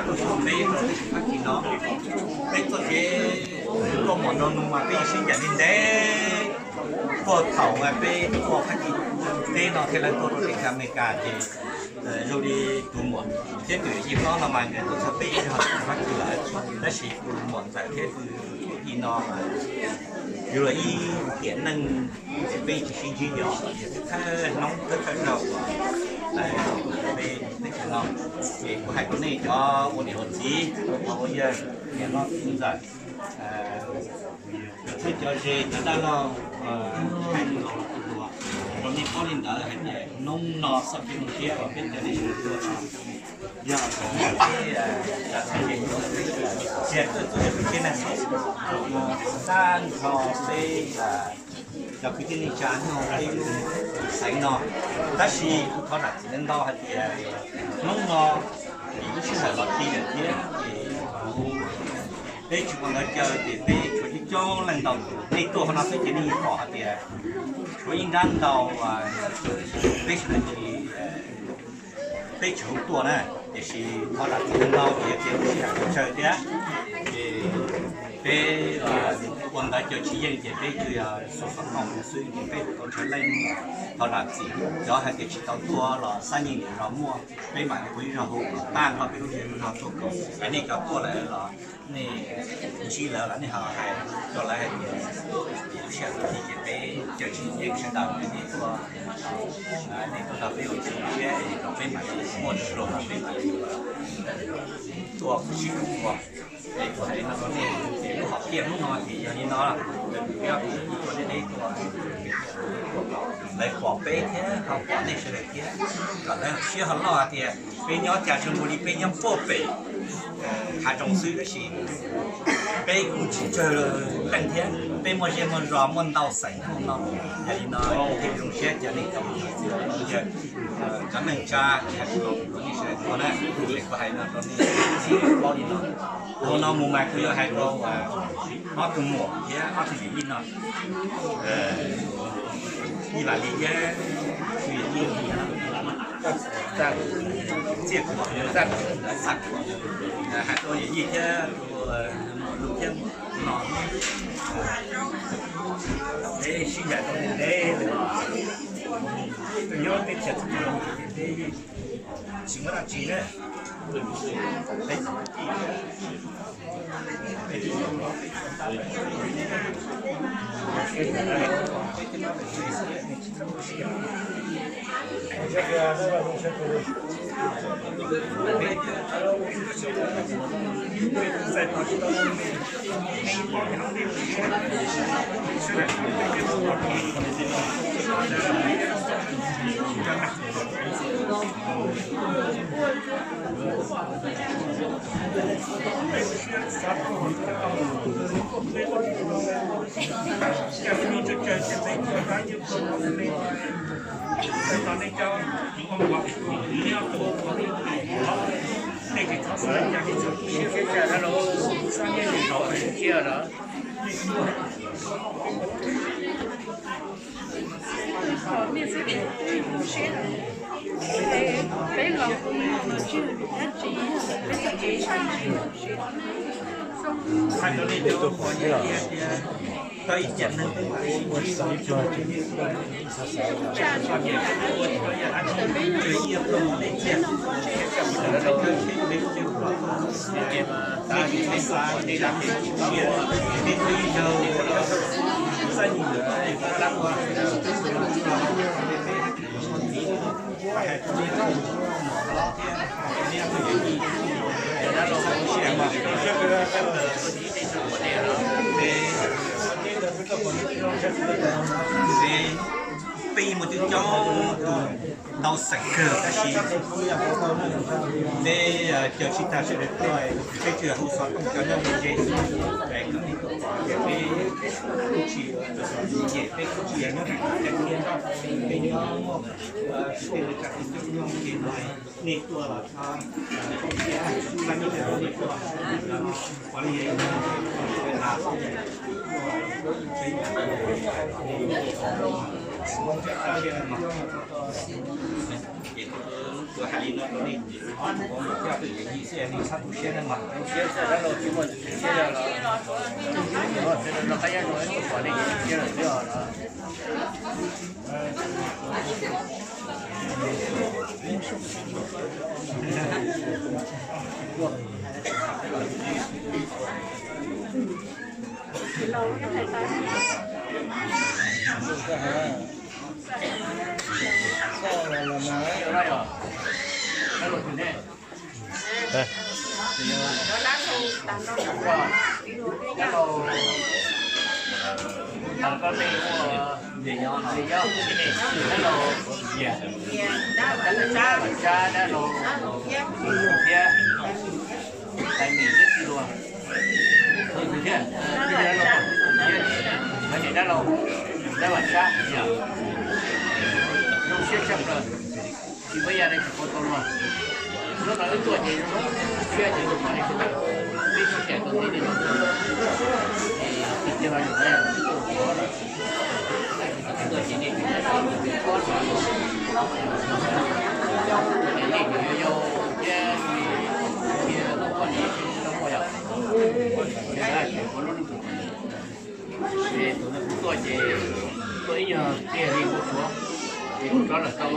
Peb txoj kev Fab Kis no, peb txoj kev tuaj mom no mus mas peb yeej sib ncaim ntev ntev, puag thaum peb tuaj Fab Kis teb no thiaj li tuaj rau teb chaws Amelikas ces zoo li tus muam thiab tus yawm yij hlob no mas nkawd tuaj txog peb zog Fab Kis lawm, tab sis tus muam ntxawm thiab tus yawm yij no mas yus los ib tiam neej ces peb tsis sib ntsib yog thawj hnub thawj thawj zaug uas peb teb chaws no. Ces kuv hais rau nej cov ua niam ua txiv, ua pog ua yawg, niam hlob txiv ntxawm, cov txheeb cov ze, cov dab laug, hais tus laus tus hluas rau nej paub li ntawd hais tias hnub no txoj kev zoo siab uas peb cov neeg sawv daws tuaj no yog txoj kev, txoj kev txoj kev neeg tag nrho peb cov kwv tij neej tsa nyob hauv peb lub xeev no. Tab sis kuv thov zam txim ntau hais tias hnub no vim lub sij hawm los ti lawm thiab ces peb tsis ua ntawd caw ces peb tshuav coob coob leej ntau tus, nej tuaj qhov no xwb ces nej yeej pom hais tias tshuav ib nrab ntau, peb sawv daws ces peb tsis hu tuaj na, tiam sis thov zam txim ntau ces yog tias lub sij hawm tsawg thiab ces peb ua ntawd caw tsis yeej ces peb tsuas yog xuas xov tooj xwb ces peb tau ntshaw leej thov zam txim. Cov hais tias tsis tau tuaj los xab nyij niam los muaj, peb mam li ua ib zaug hu kom tag nrho peb lub zej lub zog tuaj koom. Nej cov tuaj lawm los nej ntsib lawv los nej ho hais rau lawv hais tias lub sij hawm no ces peb caw tsis yeej sawv daws, nej tuaj, nej tuaj nrog peb ua txuj siab es peb mam li muaj hluas peb mam li tuaj sib koom ua. Es kuv hais li no rau nej ces lub hom phiaj hnub no ces yog li no, kuv yog kuv ib tug deb deb tuaj, lawv pom peb thiab ho pom nej sawv daws thiab, kom lawv siab ho loj hais tias peb nyob cas tsis npaum li peb nyob puag pem hav zoov xwb tab sis peb kuj tsis tsawg leej thiab, peb muaj zej muaj zos muaj ntau xeem no. Yog li no thiaj zoo siab cov neeg cov txiv cov neej tsa, nej sawv daws tuaj na, kuv hais no rau nej paub li no. Hnub no mus mas kuv yuav hais rau ob tug muam thiab ob tug yawm yij no, Yij Vam Lis thiab tus yawm yij Txiaj Kuam, Txaj Kuam, hais rau yawm yij thiab tus muam Lug thiab no, peb sib ncaim tau ntev ntev lawm, nyob teb chaws txhua txhua lub ntiaj teb tsis muaj dab tsi na. Peb muaj coob coob tus ntau xeem kawg tab sis peb caw tsis tag sawv daws tuaj, peb tsuas yog hu xov tooj cov nyob ze ze xwb, kom nej tuaj pom tias peb kuj tsis, peb kuj tsis yog nyob rau peb nyob tsis tej li tsa tej coob nyob ze no, nej tuaj los txhob, txhob nyob nej tuaj, qhov li Dab laug, dab laug, dab laug, zoo siab tshaj plaws, tsis muaj ib yam dab tsi pauv tau luag. Hnub no wb tuaj ces zoo siab ces zoo mov li sawv daws, peb sib cais tau ntev li no, ces tig tig los yus qhia wb tuaj ua, tuaj ces nej tsis muaj, nej tsis yau yau thiab, cia lub poj niam tsis tau muaj yom, ces ua lub neej txom nyem. Ces tus ntawd kuv tuaj ces tuaj ib nyuag pliag li kuv suav, ces kuv rov lawm tau